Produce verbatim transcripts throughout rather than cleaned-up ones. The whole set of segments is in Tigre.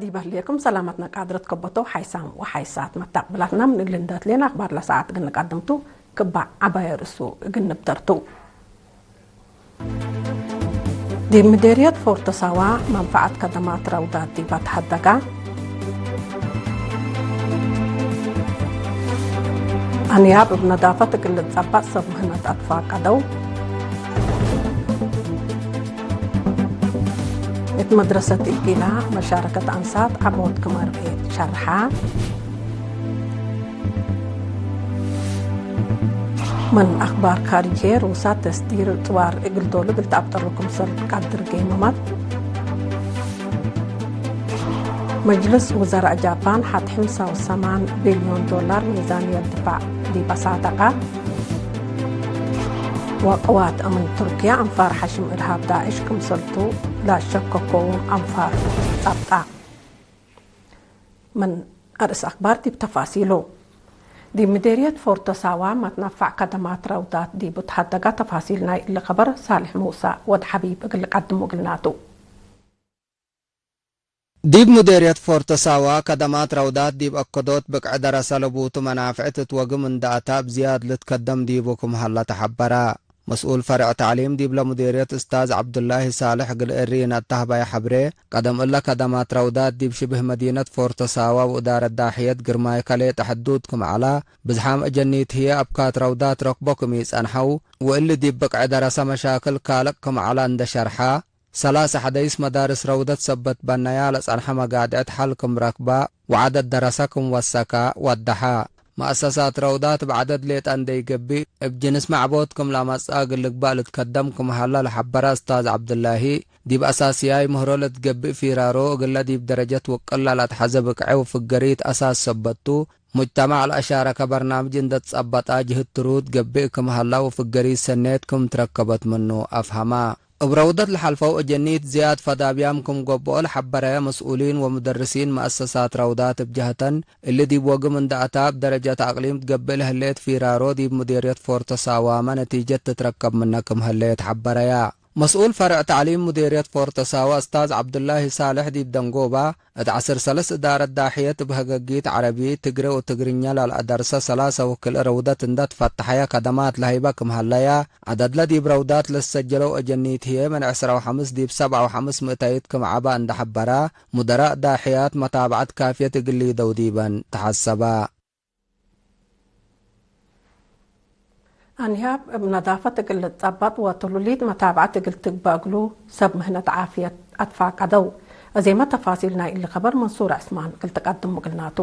ዲብ ህሌኩም ሰላመትነ ቃድረት ከበቶ ሓይሳም ወሓይሳት መታቅብላትና ምን እሊ እንደ ህሌነ አክባር ለሰዓት እግል ንቀድም ቱ። ክባዕ ዐባይ ርእሱ እግል ንብተር ቱ። ዲብ ምዴርየት ፎርቶ ሳዋ መንፈዐት ከደማት ረውዳት ዲብ አትሐደጋ። አንያብ እብ ነዳፈት እግል ልትጸበጥ ሰብ ምህነት አትፋቀደው። እት መድረሰት ኢኪላ መሻረከት አንሳት ዐቦት ክም አርኤት ሸርሐ። ምን አክባር ካርጅ ህዬ፣ ሩሳት ተስዲር ጥዋር እግል ዶሉ እግል ተአብጠሩ ክምሰል ቀድር ገይመመት። መጅልስ ውዘራእ ጃፓን ሐድ ሕምሳ ወሰማን ቢልዮን ዶላር ሚዛንየት ድፋዕ ዲብ አሳደቀ። ወቅዋት አምን ቱርክየ አንፋር ሐሽም እርሃብ ዳዕሽ ክምሰልቱ ለአሸከኮ አንፋር ጸብጣ። ምን አርእስ አክባር ዲብ ተፋሲሉ። ዲብ ምዴርየት ፎርቶ ሳዋ መትነፋዕ ከደማት ረውዳት ዲብ ተሐደጋ። ተፋሲል ናይ እሊ ከበር ሳልሕ ሙሳ ወድ ሐቢብ እግል ልቀድሙ እግልናቱ። ዲብ ሙዴርየት ፎርቶ ሳዋ ከደማት ረውዳት ዲብ አከዶት ብቅዕ ደረሰ ለቡቱ መናፍዕት እት ወግም እንደ አተ እብ ዝያድ ልትከደም ዲቡ ክም ሀለ ተሐበረ። መስኡል ፈርዕ ተዕሊም ዲብለ ሙዴርየት እስታዝ ዐብዱላሂ ሳልሕ እግል ኤሪን አተህበየ ሐብሬ፣ ቀደም እለ ከደማት ረውዳት ዲብ ሽብህ መዲነት ፎርቶ ሳዋ ወእዳረት ዳሕየት ግርማይ ከሌጠ ሕዱድ ክም ዐላ፣ ብዝሓም አጀኒት ህዬ አብካት ረውዳት ረክቦ ክም ኢጸንሐው፣ ወእሊ ዲብ ብቅዕ ደረሰ መሻክል ካልቅ ክም ዐላ እንደ ሸርሐ፣ ሰላሰ ሐደይስ መዳርስ ረውደት ሰበት በነያ ለጸንሐ መጋድዕት ሐል ክም ረክባ ወዐደድ ደረሰ ክም ወሰካ ወደሐ። መአሰሳት ረውዳት እብ ዐደድ ሌጠ እንዴ ኢገብእ፣ እብ ጅንስ መዕቦት ክም ለአመጽአ እግል ልግባእ ልትከደም ክም ሀለ ለሐበረ እስታዝ ዐብዱላሂ፣ ዲብ አሳስያይ ምህሮ ለትገብእ ፊራሮ እግለ ዲብ ደረጀት ውቅል ለለአትሐዘ ብቅዐ ወፍገሪት አሳስ ሰበት ቱ፣ ሙጅተማዕ ለአሻረከ በርናምጅ እንደ ትጸበጠ ጅህት ትሩድ ገብእ ክም ሀላ ወፍገሪት ሰኔት ክም ትረከበት ምኑ አፍሀመ። እብ ረውደት ለሐልፈው አጀኒት ዝያድ ፈዳብያም ክም ገብኦ ለሐበረ መስኡሊን ወሙደርሲን መአሰሳት ረውዳት እብ ጀህተን፣ እሊ ዲብ ወግም እንደ አታ እብ ደረጀት አቅሊም ትገብእ ለህሌት ፊራሮ ዲብ ሙዴርየት ፎርቶ ሳዋመ ነቲጀት ትትረከብ ምነ ክም ህሌት ሐበረያ። መስኡል ፈርዕ ተዕሊም ሙዴርየት ፎርቶ ሳዋ እስታዝ ዐብዱላሂ ሳልሕ ዲብ ደንጎባ፣ እት ዐስር ሰለስ እዳረት ዳሕየት እብ ሀገጊት ዐረቢ፣ ትግሬ ወትግርኛ ለልአደርሰ ሰላሰ ወክልኤ ረውደት እንደ ትፈተሐየ ከደማት ለሀይበ ክም ሀለየ፣ ዐደድለ ዲብ ረውዳት ለትሰጀለው አጀኒት ህዬ ምን ዕስራ ወሐምስ ዲብ ሰብዓ ወሐምስ ምእታይት ክም ዐበ እንደ ሐበረ፣ ሙደራእ ዳሕያት መታብዐት ካፍየት እግል ሊደው ዲበን ተሐሰበ። አንያብ እብ ነዳፈት እግል ልትጸበጥ ወትሉሊት መታብዐት እግል ትግበእ እግሉ ሰብ ምህነት ዓፍየት አትፋቀደው። አዜመ ተፋሲል ናይ እሊ ከበር መንሱር ዕስማን እግል ትቀድሙ እግልናቱ።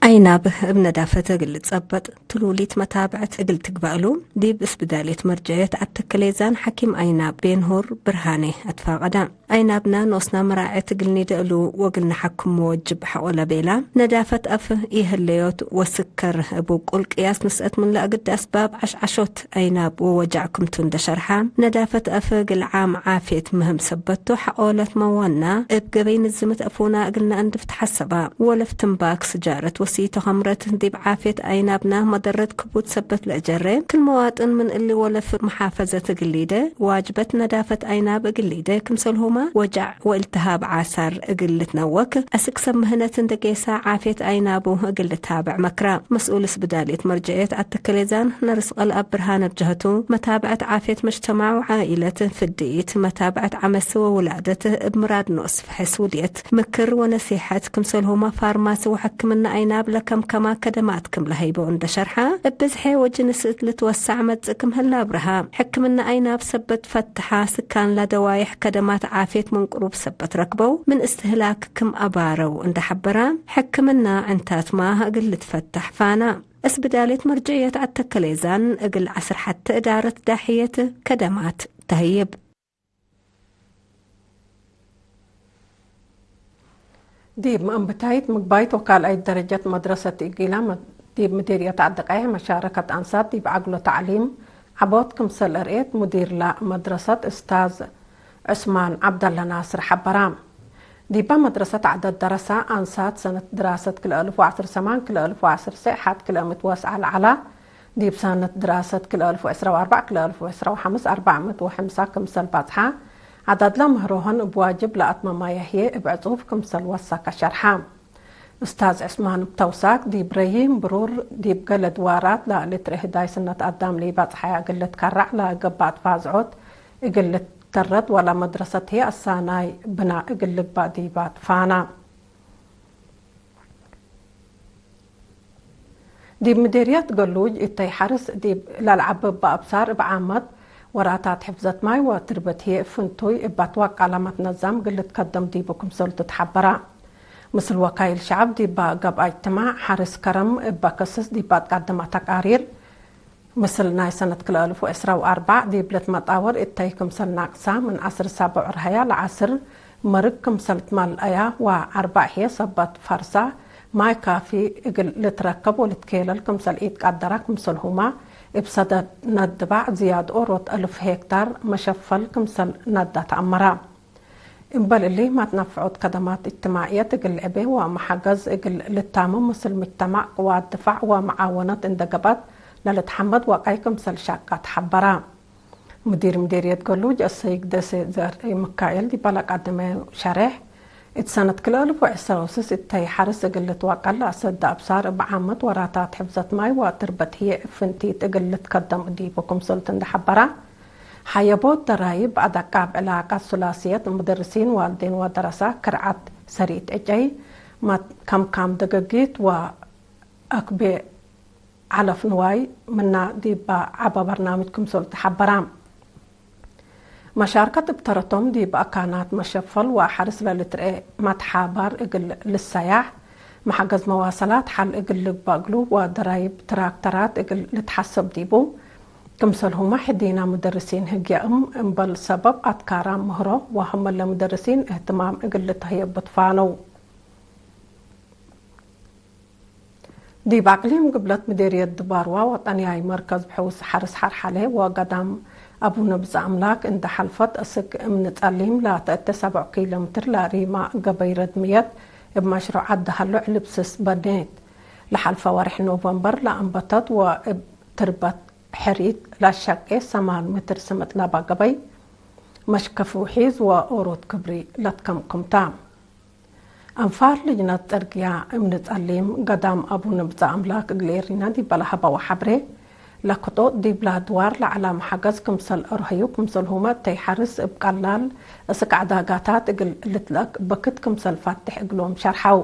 አይናብ እብ ነዳፈት እግል ልትጸበጥ ትሉሊት መታብዐት እግል ትግበእ እሉ ዲብ እስብዳልየት መርጀየት አተከሌዛን ሐኪም አይናብ ቤንሁር ብርሃኔ አትፋቀደ። አይናብና ኖስና መራዐት እግል ኒደ እሉ ወእግል ነሐክሞ ወጅብ ሐቆ ለቤላ፣ ነዳፈት አፍ፣ ኢህለዮት ወስከር እብ ውቁል ቅያስ ንስአት ምን ለአግድ አስባብ ዐሽዐሾት አይናብ ወወጃዕ ክምቱ እንደ ሸርሐ፣ ነዳፈት አፍ እግል ዓም ዓፍየት ምህም ሰበት ቱ፣ ሐቆ ለትመዋና እብ ገበይ ንዝምት አፉና እግል ነአንድፍ ተሐሰባ። ወለፍ ትምባክ፣ ስጃረት ወሲቶ ከምረት ዲብ ዓፍየት አይናብና መደረት ክቡድ ሰበት ለእጀሬ፣ ክል መዋጥን ምን እሊ ወለፍ መሓፈዘት እግል ሊደ፣ ዋጅበት ነዳፈት አይናብ እግል ሊደ፣ ክምሰልሁመ ወጃዕ ወእልትሃብ ዓሳር እግል ልትነወክ፣ አስክ ሰብ ምህነት እንደ ጌሰ ዓፍየት አይናቡ እግል ልታብዕ መክረ። መስኡል እስብዳልየት መርጀየት አተከሌዛን ነርስ ቀልአብ ብርሃነ እብ ጀህቱ፣ መታብዐት ዓፍየት መጅተማዕ ወዓኢለት፣ ፍድኢት፣ መታብዐት ዐመስ ወውላደት እብ ምራድ ኖስ ፍሕስ ውድየት፣ ምክር ወነሲሐት፣ ክምሰልሁመ ፋርማሲ ወሕክምነ አይናብ ለከምከማ ከደማት ክም ለሀይቦ እንደ ሸርሐ፣ እብ ብዝሐ ወጅንስ እት ልትወሳዕ መጽእ ክም ህለ አብርሃ። ሕክምነ አይናብ ሰበት ፈትሐ፣ ስካን ለደዋይሕ ከደማት ዓፍየት ምን ቅሩብ ሰበት ረክበው ምን እስትህላክ ክም አባረው እንደ ሐበራ፣ ሕክምነ ዕንታትማ እግል ልትፈተሕ ፋና። እስብዳልየት መርጀየት አተከሌዛን እግል ዐስር ሐተ እዳረት ዳሕየት ከደማት ተህይብ። ዲብ መአንብታይት ምግባይት ወካልኣይት ደረጀት መድረሰት ኢጊላ መ-፣ ዲብ ምዲርየት ዐዲ ቀይሕ መሻረከት አንሳት ዲብ ዐግሎ ተዕሊም ዐቦት ክምሰል አርኤት ሙዲርለ መድረሰት እስታዝ ዑስማን ዐብደለ ናስር ሐበራ። ዲበ መድረሰት ዐደድ ደረሰ አንሳት ሰነት ድራሰት ክልኤ አልፍ ወዐስር ሰማን ክልኤ አልፍ ወዐስር ሴዕ ሐት ክልኤ ምእት ወሰዓ ለዐላ፣ ዲብ ሰነት ድራሰት ክልኤ አልፍ ወዕስራ ወአርበዕ ክልኤ አልፍ ወዕስራ ወሐምስ አርበዕ ምእት ወሐምሳ ክምሰል ባጽሓ፣ ዐዳድለ ምህሮሀን እብ ዋጅብ ለአትመማየ ህዬ እብ ዕጹፍ ክምሰል ወሰከ ሸርሐ። እስታዝ ዕስማን እብ ተውሳክ፣ ዲብ ረዪም ብሩር ዲብ ገሌ ድዋራት ለልትርኤ ህዳይ ስነት አዳም ለኢበጽሐየ እግል ልትከረዕ ለገብአት ፋዝዖት እግል ልትተረድ ወለ መድረሰት ህዬ አሳናይ ብናእ እግል ልግባእ ዲባ ትፋና። ዲብ ምዴርየት ገሉጅ እተይ ሐርስ ዲብ ለልዐበ እበ አብሳር እብ ዓመት ወራታት ሕፍዘት ማይ ወትርበት ህዬ ፍንቱይ እበ ትወቀለ መትነዛም እግል ልትከደም ዲቡ ክምሰልቱ ተሐበረ። ምስል ወካይል ሸዐብ ዲበ ገብአ እጅትማዕ ሐርስ ከረም እበ ክስስ ዲበ አትቀደመ ተቃሪር፣ ምስል ናይ ሰነት ክልኤ አልፍ ወዕስራ ወአርበዕ ዲብ ልትመጣወር እተይ ክምሰል ናቅሳ ምን ዐስር ሳብዕ ርሀያ ለዐስር መርግ ክምሰል ትመልአያ ወአርበዕ ህዬ ሰበት ፈርሳ ማይ ካፊ እግል ልትረከብ ወልትኬለል ክምሰል ኢትቀደረ ክምሰልሁመ እብ ሰደድ ነድባዕ ዝያድ ኦሮት አልፍ ሄክታር መሸፈል ክምሰል ነዳ ተአመረ። እምበል እሊ፣ መትነፍዖት ከደማት እጅትማዕየት እግል ልዕቤ ወመሐገዝ እግል ልታምም ምስል ምጅተማዕ ቅዋት ድፋዕ ወመዓወነት እንደ ገብአት ለልትሐመድ ወቀይ ክምሰል ሸቀ ተሐበረ። ሙዲር ምዴርየት ገሉጅ አሰይድ ደሴ ዘርኢምካኤል ዲበ ለቀደመዩ ሸሬሕ፣ እት ሰነት ክልኤ አልፍ ወዕስራ ወስስ እተይ ሐርስ እግል ልትወቀል ለአሰደ አብሳር እብ ዓመት ወራታት ሕፍዘት ማይ ወትርበት ህዬ እብ ፍንቲት እግል ልትከደም ዲቡ ክምሰልቱ እንደ ሐበረ፣ ሐየቦት ደራይብ፣ አደቃብ ዕላቀት ሱላስየት፣ ሙደርሲን፣ ዋልዴን ወደረሰ፣ ክርዐት ሰሪት ዕጨይ፣ መት-፣ ከምካም ደገጊት ወአክቤ ዐለፍ ንዋይ ምና ዲብ ዐበ በርናምጅ ክምሰል ተሐበረ። መሻርከት እብ ተረቶም ዲብ አካናት መሸፈል ወሐርስ ለልትርኤ መትሓባር እግል ልሰያሕ፣ መሐገዝ መዋሰላት ሐል እግል ልግበእ እግሉ ወደራይብ ትራክተራት እግል ልትሐሰብ ዲቡ። ክምሰልሁመ ሕዲና ሙደርሲን ህግየ እም እምበል ሰበብ አትካራም ምህሮ ወሀመለ ሙደርሲን እህትማም እግል ልትሀየብ ትፋነው። ዲብ አቅሊም ግብለት ምዴርየት ድባርዋ ወጠንያይ መርከዝ ብሑስ ሐርስ ሐርሐሌ ወገዳም አቡነ ብጽእ አምላክ እንደ ሐልፈት፣ አስክ እምኒ ጸሊም ላተአቴ ሰብዕ ኪሎ ሜትር ለሪማ ገበይ ረድምየት እብ መሽሩዕ ዐዲ ሀሎ ዕልብ ስስ በኔት። ለሐልፈ ወርሕ ኖቨምበር ለአንበተት ወእብ ትርበት ሕሪት ለሸቄ ሰማን ሜትር ስምጥ ለበ ገበይ መሽከፍ ውሒዝ ወኦሮት ክብሪ ለትከምክምታ። አንፋር ልጅነት ጽርግያ እምኒ ጸሊም ገዳም አቡነ ብጽእ አምላክ እግል ኤሪና ዲበ ለሀበው ሐብሬ፣ ለክጦጥ ዲብለ አድዋር ለዐለ መሐገዝ ክምሰል አርሀዩ፣ ክምሰልሁመ እተይ ሐርስ እብ ቀላል እስክ ዐዳጋታት እግል ልትለቅ በክት ክምሰል ፈትሕ እግሎም ሸርሐው።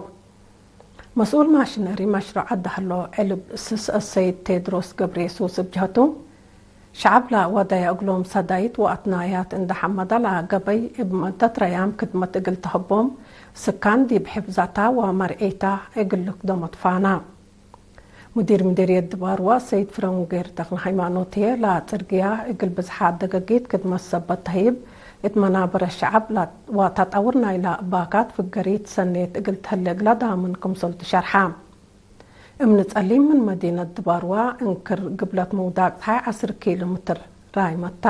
መስኡል ማሽነሪ መሽሩዕ ዐዲ ሀሎ ዕልብ ስስ አሰይድ ቴድሮስ ገብረየሱስ እብ ጀህቱ፣ ሸዐብ ለወደየ እግሎም ሰዳይት ወአትናያት እንደ ሐመደ ለገበይ እብ መደት ረያም ክድመት እግል ተሀቦም ስካን ዲብ ሕፍዘታ ወመርዔታ እግል ልክደሞ ትፋና። ሙዲር ምዴርየት ድባርዋ ሰይድ ፍረንጌር ተክለሃይማኖት ህዬ ለጽርግያ እግል ብዝሓት ደገጊት ክድመት ሰበት ተህይብ እት መናብረ ሸዐብ ወተጠውር ናይላ ባካት ፍገሪት ሰኔት እግል ተህሌ እግለ ዳምን ክምሰልቱ ሸርሐ። እምኒ ጸሊም ምን መዲነት ድባርዋ እንክር ግብለት ምውዳቅ ጸሓይ ዐስር ኪሎ ሜትር ራይመታ።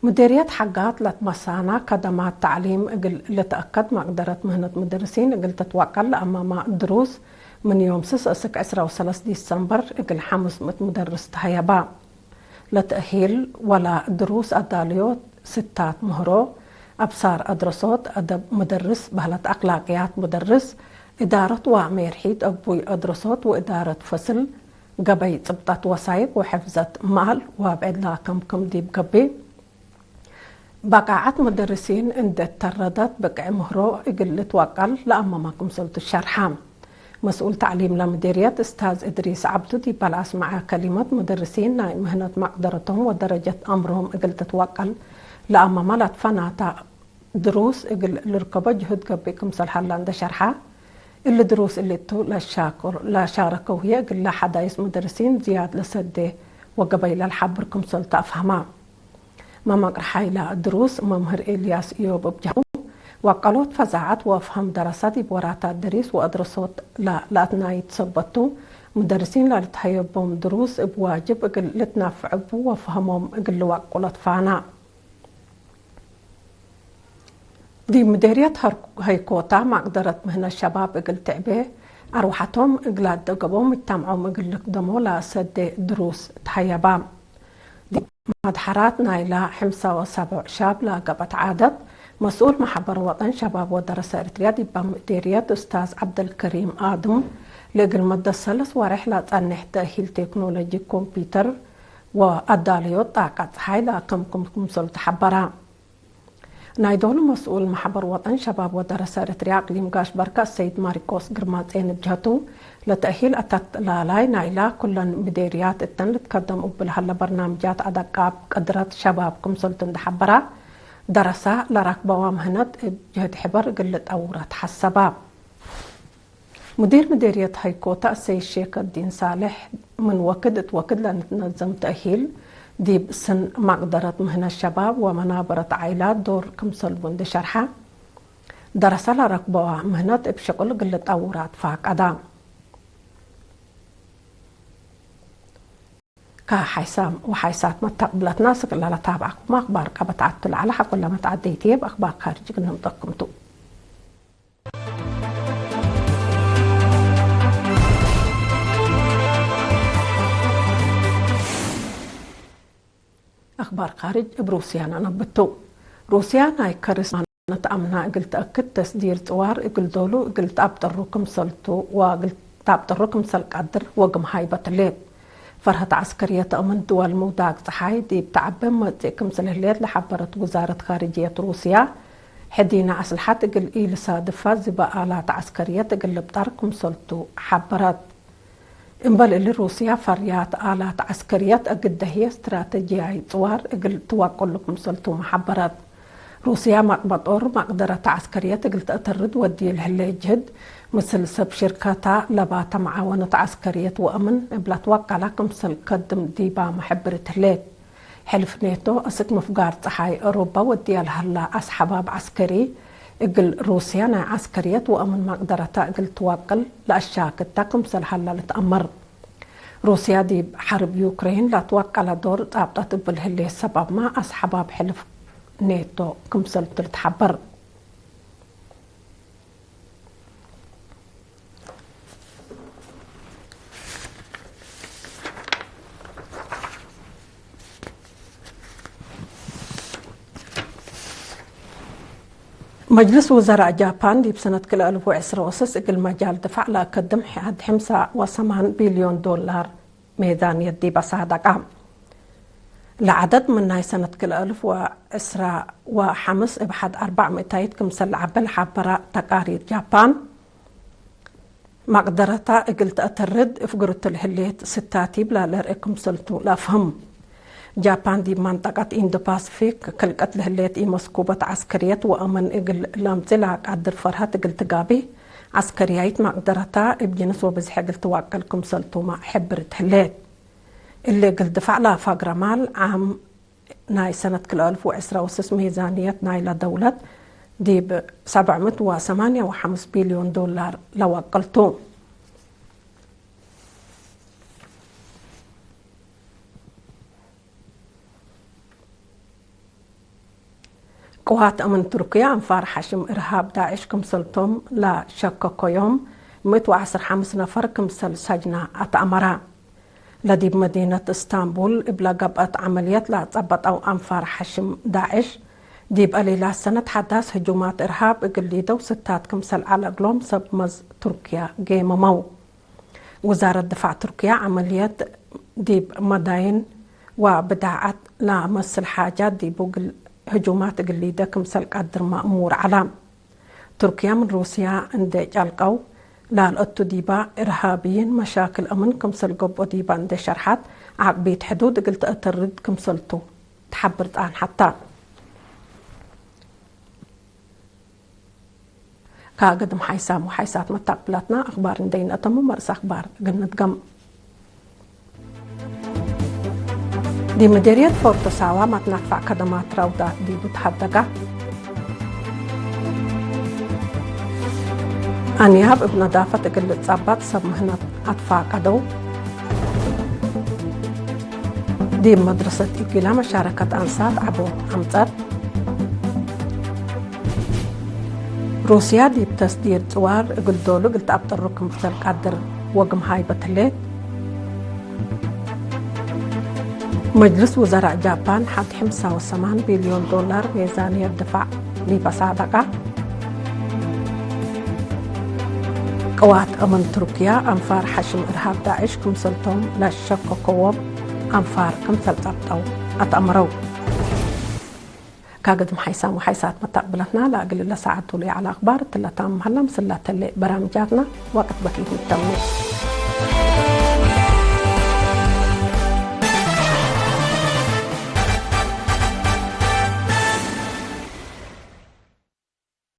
ምዴርየት ሐጋት ለትመሳና ከደማት ተዕሊም እግል ልትአከድ መቅደረት ምህነት ሙደርሲን እግል ትትወቀል ለአመማ ድሩስ ምን ዮም ስስ እስክ ዕስራ ወሰለስ ዲሰምበር እግል ሐምስ ምእት ሙደርስ ተሀየባ። ለተእሂል ወለ ድሩስ አዳልዮት ስታት ምህሮ፣ አብሳር አድረሶት፣ አደብ ሙደርስ፣ በህለት አክላቅያት ሙደርስ፣ እዳረት ወሜርሒት አቡይ አድረሶት ወእዳረት ፈስል፣ ገበይ ጽብጠት ወሳይቅ ወሕፍዘት ማል ወብዕድ ለከምክም ዲብ ገብእ። በቃዐት መደርሲን እንዴ ተረደት፣ ብቅዕ ምህሮ እግል ልትወቀል ለአመመ ክምሰልቱ ሸርሐ። መስኡል ተዕሊም ለምዴርየት እስታዝ እድሪስ ዐብዱ ዲብ ለአስመዐ ከሊመት፣ መደርሲን ናይ ምህነት መቅደረቶም ወደረጀት አምሮም እግል ትትወቀል ለአመመ ለትፈናተ ድሩስ እግል ልርከቦ ጅሁድ ገብእ ክምሰል ሀላ እንዴ ሸርሐ፣ እሊ ድሩስ እሊ እቱ ለሻረከው ህዬ እግለ ሐዳይስ መደርሲን ዝያድ ለሰዴ ወገበይ ለልሐብር ክምሰል ተአፍሀማ። መመቅርሓይ ለድሩስ መምህር ኤልያስ እዮብ እብ ጀህቱ፣ ወቀሎት ፈዛዐት ወፍሀም ደረሰ ዲብ ወራታት ደሪስ ወአድረሶት ለአትናይት ሰበት ቱ፣ ሙደርሲን ለልትሀየቦም ድሩስ እብ ዋጅብ እግል ልትናፈዕ እቡ ወፍሀሞም እግል ልወቅሎ ትፋና። ዲብ ምዴርየት ሀይኮታ መቅደረት ምህነት ሸባብ እግል ትዕቤ፣ አርወሐቶም እግል አደገቦ፣ ምጅተምዖም እግል ልክደሞ ለሰዴ ድሩስ ተሀየባ። ዲብ መድሐራት ናይላ ሕምሳ ወሰብዕ ሻብ ለገብአት ዓደት፣ መስኡል መሐበር ወጠን ሸባብ ወደረሰ ኤሪትርያ ዲብ ምዴርየት ኡስታዝ ዐብደልከሪም አድም፣ ለእግል መደት ሰለስ ወሬሕ ለጸንሕ ተእሂል ቴክኖሎጂ ኮምፒተር ወአዳለዮት ጣቀት ጸሓይ ለአከምኩም ክምሰሉ ተሐበረ። ናይ ዶሉ መስኡል መሐበር ወጠን ሸባብ ወደረሰ ኤሪትርያ አቅሊም ጋሽ በርከ አሰይድ ማሪቆስ ግርማጼን እብ ጀህቱ፣ ለተእሂል አተላላይ ናይላ ኩለን ምዴርያት እተን ልትከደም እብ ለሀለ በርናምጃት አደቃብ ቅድረት ሸባብ ክምሰልቱ እንዴ ሐበረ፣ ደረሰ ለረክበዋ ምህነት እብ ጅህድ ሕበር እግል ልጠውረ ተሐሰበ። ሙዲር ምዴርየት ሀይኮተ አሰይድ ሼክ አዲን ሳልሕ፣ ምን ወክድ እት ወክድ ለልትነዘም ተእሂል ዲብ ስን መቅደረት ምህነት ሸባብ ወመናበረት ዓኢላት ዶር ክምሰልቡ እንዴ ሸርሐ፣ ደረሰ ለረክበዋ ምህነት እብ ሽቅል እግል ልጠውረ አትፋቀደ። ከሓይሳም ወሓይሳት መተቅብለትና፣ ስክ ለለታብዐኩም አክባር ቀበት ዐቱ ለዐለ ሐቆለ መትዐደይ ትዬ፣ እብ አክባር ካርጅ እግል ነምጠኩም ቱ። አክባር ካርጅ እብ ሩስያ ነነብቱ። ሩስያ ናይ ከርስ ማነት አምና እግል ተአክድ ተስዲር ጽዋር እግል ዶሉ እግል ተአብጠሩ ክምሰልቱ ወእግል ተአብጠሩ ክምሰል ቀድር ወግም ሃይበት ህሌት። ፈርሀት ዐስከርየት እምን ድወል ምውዳቅ ጸሓይ ዲብ ተዐቤ መጽእ ክምሰል ህሌት ለሐበረት ውዛረት ካርጅየት ሩስያ፣ ሕዲነ አስልሐት እግል ኢልሳድፋ ዝበ አላት ዐስከርየት እግል ልብጠር ክምሰልቱ ሐበረት። እምበል እሊ ሩስያ ፈርያት አላት ዐስከርየት እግል ደህየ እስትራተጅያይ ጽዋር እግል ትወቅሉ ክምሰልቱመ ሐበረት። ሩስያ መቅበጦር መቅደረተ ዐስከርየት እግል ተአተርድ ወድየ ለህሌት ጅህድ፣ ምስል ሰብ ሽርከታ ለባተ መዓወነት ዐስከርየት ወእምን እብ ለትወቀላ ክምሰል ከድም ዲባመ ሕብርት ህሌት። ሕልፍ ኔቶ፣ አስክ ምፍጋር ጸሓይ አውሮፓ ወድየ ለሀላ አስሐባብ ዐስከሪ፣ እግል ሩስያ ናይ ዐስከርየት ወአምን መቅደረታ እግል ትወቅል ለአሻክተ ክምሰል ሀላ ልትአመር። ሩስያ ዲብ ሐርብ ዩክሬን ለትወቀለ ዶር ጻብጠት እብል ህሌት ሰበብመ፣ አስሐባብ ሕልፍ ኔቶ ክምሰልቱ ልትሐበር። መጅልስ ውዘራእ ጃፓን ዲብ ሰነት ክልኤ አልፍ ወዕስራ ወሰስ እግል መጃል ድፋዕ ለአከድም ሐድ ሕምሳ ወሰማን ቢልዮን ዶላር ሜዛንየት ዲብ አሳደቀ። ለዐደድ ምን ናይ ሰነት ክልኤ አልፍ ወዕስራ ወሐምስ እብ ሐድ አርበዕ ምእታይት ክምሰል ለዐበ ለሐበረ ተቃሪር ጃፓን፣ መቅደረታ እግል ተአተርድ እፍግርቱ ለህሌት ስታቲብ ለልርኤ ክምሰልቱ ለአፍህም። ጃፓን ዲብ መንጠቀት ኢንዶ-ፓስፊክ ክልቀት ለህሌት ኢመስኩበት ዐስከርየት ወአምን እግል ለአምጽእ ለአቃድር ፈርሀት እግል ትጋብእ ዐስከርያይት መቅደረታ እብ ጅንስ ወብዝሕ እግል ትወቅል ክምሰልቱመ ሕብርት ህሌት። እሊ እግል ድፋዕ ለአፋግረ ማል ዓም ናይ ሰነት ክልኤ አልፍ ወዕስራ ወሰስ ሜዛንየት ናይለ ደውለት ዲብ ሰብዕ ምእት ወሰማንያ ወሐምስ ቢልዮን ዶላር ለወቅል ቱ። ቅዋት አምን ቱርክየ አንፋር ሐሽም እርሃብ ዳዕሽ ክምሰልቶም ለሸከኮዮም ምእት ወዐስር ሐምስ ነፈር ክምሰል ሰጅና አትአመረ። ለዲብ መዲነት እስታንቡል እብ ለገብአት ዐመልየት ለአጸበጠው አንፋር ሐሽም ዳዕሽ፣ ዲብ አሌላት ሰነት ሐዳስ ህጁማት እርሃብ እግል ሊደው ስታት ክምሰል ዐለ እግሎም ሰብ መዝ ቱርክየ ጌመመው። ውዛረት ድፋዕ ቱርክየ ዐመልየት ዲብ መዳይን ወብዳዐት ለመስል ሓጃት ዲቡ እግል ህጁማት እግል ሊደ ክምሰል ቀድር መእሙር ዐለ። ቱርክየ ምን ሩስያ እንዴ ጨልቀው፣ ላልአቱ ዲባ እርሃብይን መሻክል አምን ክምሰል ገብኦ ዲባ እንዴ ሸርሐት፣ ዐቅቢት ሕዱድ እግል ተአተርድ ክምሰልቱ ተሐብር ጸንሐተ። ከአገድም ሓይሳም ወሓይሳት መታቅብላትና አክባር እንዴ ኢነአተምም፣ መርስ አክባር እግል ንድገም። ዲብ ምዴርየት ፎርቶ ሳዋ መትነፋዕ ከደማት ራውዳት ዲቡ ተሀደጋ። አንያብ እብ ነዳፈት እግል ልትጸበጥ ሰብ ምህነት አትፋቀደው። ዲብ መድረሰት ኢጊላ መሻረከት አንሳት ዐቦት አምጸት። ሩስያ ዲብ ተስዲር ጽዋር እግል ዶሉ እግል ተአብጠሩ ክምሰል ቀድር ወግምሃይ በትሌት። መጅልስ ውዘራእ ጃፓን ሐድ ሕምሳ ወሰማን ቢልዮን ዶላር ሜዛንየት ድፋዕ ሊበ ሳደቃ። ቅዋት አምን ቱርክያ አንፋር ሐሽም እርሃብ ዳዕሽ ክምሰልቶም ለሸከከዎም አንፋር ክምሰል ጸብጠው አትአምረው። ካገድም ሓይሳም ወሓይሳት መተቅብለትና ለእግል ለሰዓቱ ለይዐለ አክባር እትለ ታም ሀላ ምስል ለተሌ በራምጃትና ወቅት በኪት ንተምኔ።